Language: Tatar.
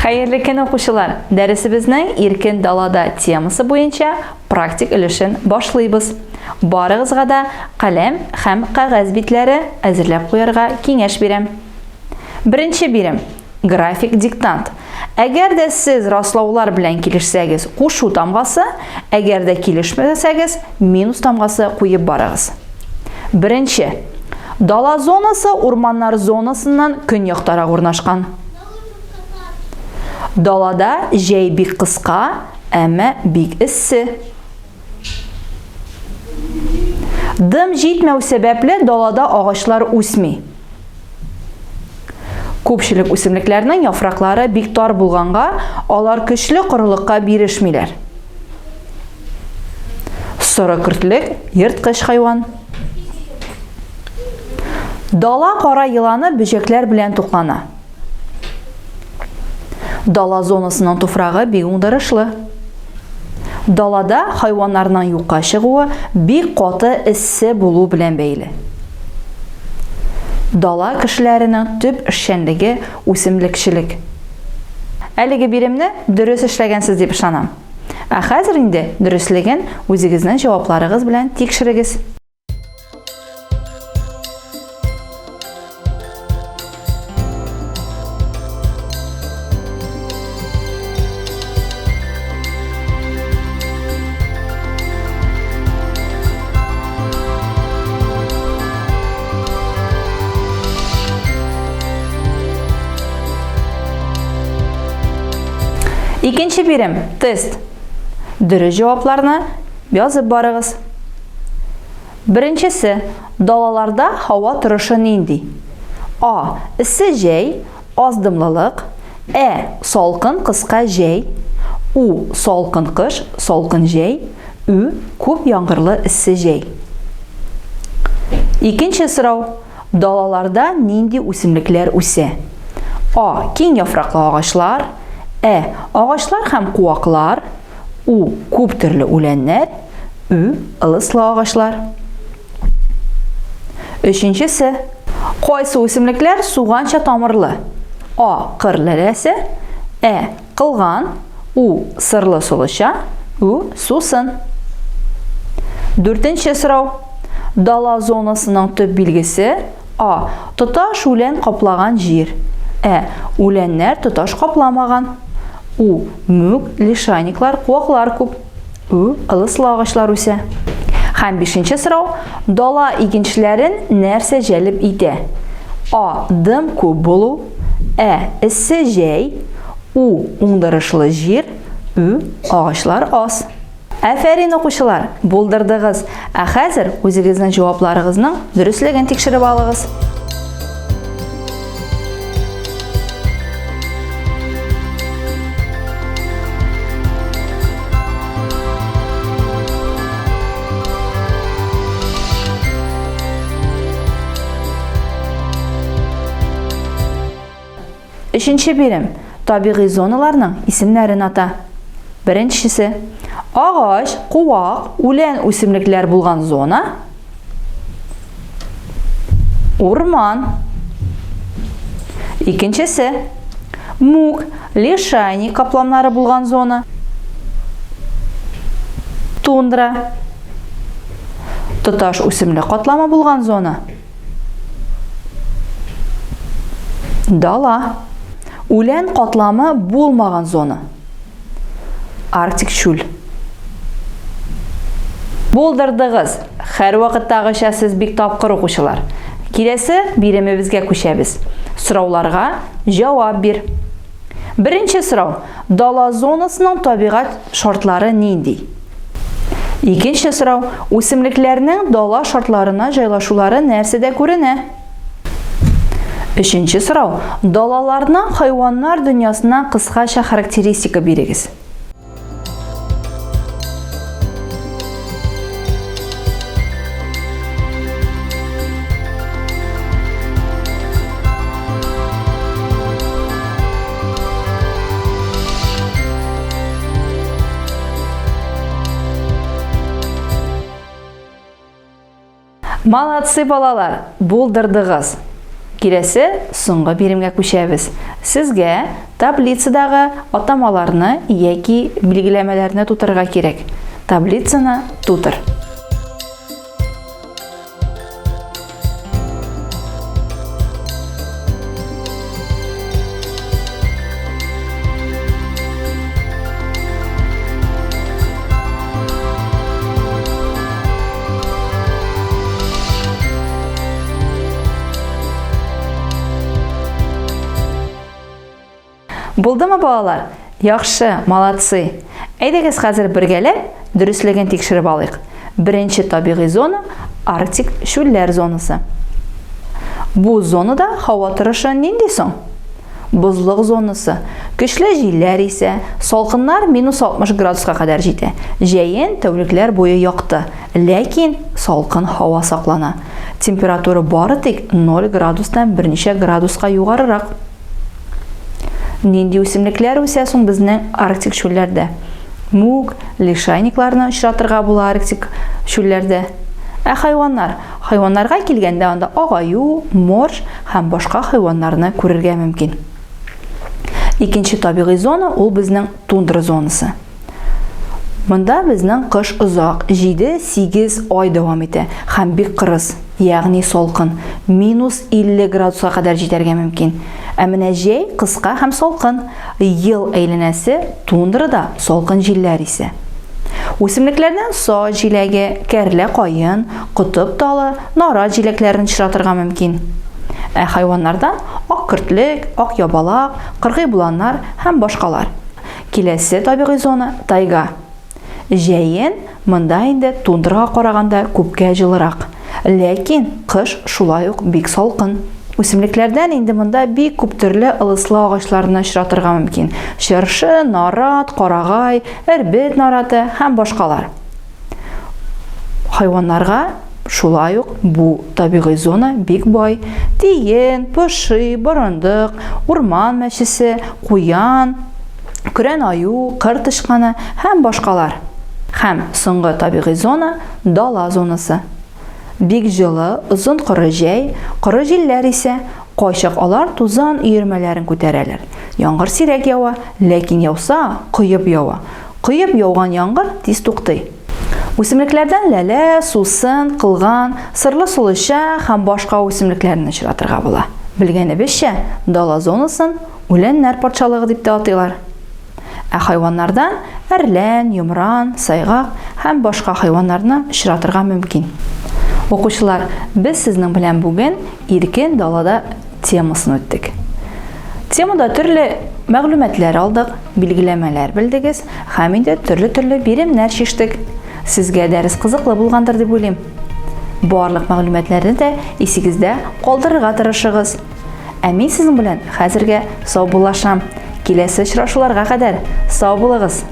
Хәерле көн, укучылар! Дәресебезнең Иркен далада темасы буенча практик өлешен башлыйбыз. Барыгызга да каләм һәм кәгазь битләре әзерләп куярга киңәш бирәм. Беренче бирем. График диктант. Әгәр дә сез раслаулар белән килешсәгез, кушу тамгасы, әгәр дә килешмәсәгез, минус тамгасы куеп барыгыз. Беренче. Дала зонасы урманнар зонасыннан көньяктарак урнашкан. Далада җәй бик кыска, әмма бик эссе. Дым җитмәү сәбәпле далада агачлар үсми. Күпчелек үсемлекләрнең яфраклары бик тар булганга, алар көчле корылыкка бирешмиләр. Соры көртлек ерткыч хайван. Дала кара еланы бөҗәкләр белән туклана. Дала зонасының туфрагы бик уңдырышлы. Далада хайваннарның юкка чыгуы бик каты эссе булу белән бәйле. Дала кешеләренең төп эшчәнлеге үсемлекчелек. Әлеге биремне дөрес эшләгәнсез дип ышанам. Ә хәзер инде дөреслеген үзегезнең җавапларыгыз белән тикшерегез. Икенче бирем тест. Дөрес җавапларны язып барыгыз. Беренчесе, далаларда һава торышы нинди? А. Эссе җәй, аз дымлылык. Ә. Салкын кыска җәй. У. Салкын кыш, салкын җәй. Ү. Күп яңгырлы эссе җәй. Икенче сорау. Далаларда нинди үсемлекләр үсә? А. Киң яфраклы агачлар. Ә. Агачлар һәм куаклар. У. Күп төрле үләннәр. Ү. Ылыслы агачлар. Өченчесе. Кайсы үсемлекләр суганча тамырлы? А. Кыр ләләсе. Ә. Кылган. У. Сырлы солыча. Ү. Сусын. Дүртенче сорау. Дала зонасының төп билгесе А. Тоташ үлән каплаган җир. Ә. Үләннәр тоташ капламаган. У. Мүк, лишайниклар, куаклар күп. Ү. Ылыслы агачлар үсә. Һәм бишенче сорау. Дала игенчеләрен нәрсә җәлеп итә? А. Дым күп булу. Ә. Эссе җәй. У. Уңдырышлы җир. Ү. Агачлар аз. Афәрин, укучылар, булдырдыгыз. Ә хәзер үзегезнең җавапларыгызның дөреслеген тикшереп алыгыз. Өченче бирем. Табигый зоналарның исемнәрен ата. Беренчесе. Агач, куак, үлән үсемлекләр булган зона. Урман. Икенчесе. Мүк, лишайник капламнары булган зона. Тундра. Тоташ үсемлек катламы булган зона. Дала. Үлән катламы булмаган зона. Арктик чүл. Булдырдыгыз. Һәрвакыттагыча сез бик тапкыр укучылар. Киләсе биремебезгә күчәбез. Сорауларга җавап бир. Беренче сорау. Дала зонасының табигать шартлары нинди? Икенче сорау. Үсемлекләрнең дала шартларына җайлашулары нәрсәдә күренә? Өченче сорау. Далаларның хайваннар дөньясына кыскача характеристика бирегез. Молодцы, балалар, булдырдыгыз. Киләсе соңгы биремгә күчәбез. Сезгә таблицадагы атамаларны яки билгеләмәләрне тутырырга кирәк. Таблицаны тутыр. Булдымы, балалар? Яхшы, молодцы. Әйдәгез хәзер бергәләп дөреслеген тикшереп алыйк. Беренче табигый зона Арктик чүлләр зонасы. Бу зонада һава торышы нинди соң? Бозлык зонасы. Көчле җилләр исә, салкыннар минус 60 градуска кадәр җитә. Җәен тәүлекләр буе якты, ләкин салкын һава саклана. Температура бары тик 0 градустан берничә градуска югарырак. Нинди үсемлекләр үсә соң безнең Арктик чүлләрдә? Мүк, лишайникларны очратырга була Арктик чүлләрдә. Ә хайваннар? Хайваннарга килгәндә анда ак аю, морж һәм башка хайваннарны күрергә мөмкин. Икенче табигый зона ул безнең тундра зонасы. Монда безнең кыш озак, 7-8 ай дәвам итә һәм бик кырыс, ягъни салкын, минус 50 градуска кадәр җитәргә мөмкин. Ә менә җәй кыска һәм салкын, ел әйләнәсе тундрада салкын җилләр исә. Үсемлекләрдән сач җиләге, кәрлә каен, котып талы, нарат җиләкләрен очратырга мөмкин. Ә хайваннардан ак көртлек, ак ябалак, кыргый боланнар һәм башкалар. Киләсе табигый зона тайга. Җәен монда инде тундрага караганда күпкә җылырак. Ләкин кыш шулай ук бик салкын. Үсемлекләрдән инде монда бик күп төрле ылыслы агачларны очратырга мөмкин. Чыршы, нарат, карагай, эрбет нараты һәм башкалар. Хайваннарга шулай ук бу табигый зона бик бай. Тиен, поши, борындык, урман мәчесе, куян, көрән аю, кыр тычканы һәм башкалар. Һәм соңгы табигый зона дала зонасы. Бик җылы, озын коры җәй, коры җилләр исә, кайчак алар тузан өермәләрен күтәрәләр. Яңгыр сирәк ява, ләкин яуса, коеп ява. Коеп яуган яңгыр тиз туктый. Үсемлекләрдән ләлә, сусын, кылган, сырлы солыча һәм башка үсемлекләрне очратырга була. Белгәнебезчә, дала зонасын үләннәр патшалыгы дип тә атыйлар. Ә хайваннардан әрлән, йомран, сайгак һәм башка хайваннарны очратырга мөмкин. Укучылар, без сезнең белән бүген иркен далада темасын үттек. Темада төрле мәгълүматлар алдык, билгеләмәләр белдегез һәм инде төрле-төрле биремнәр чиштек. Сезгә дәрес кызыклы булгандыр дип уйлыйм. Барлык мәгълүматларны да исегездә калдырырга тырышыгыз. Ә мин сезнең белән хәзергә саубуллашам. Киләсе очрашуларга кадәр сау булыгыз!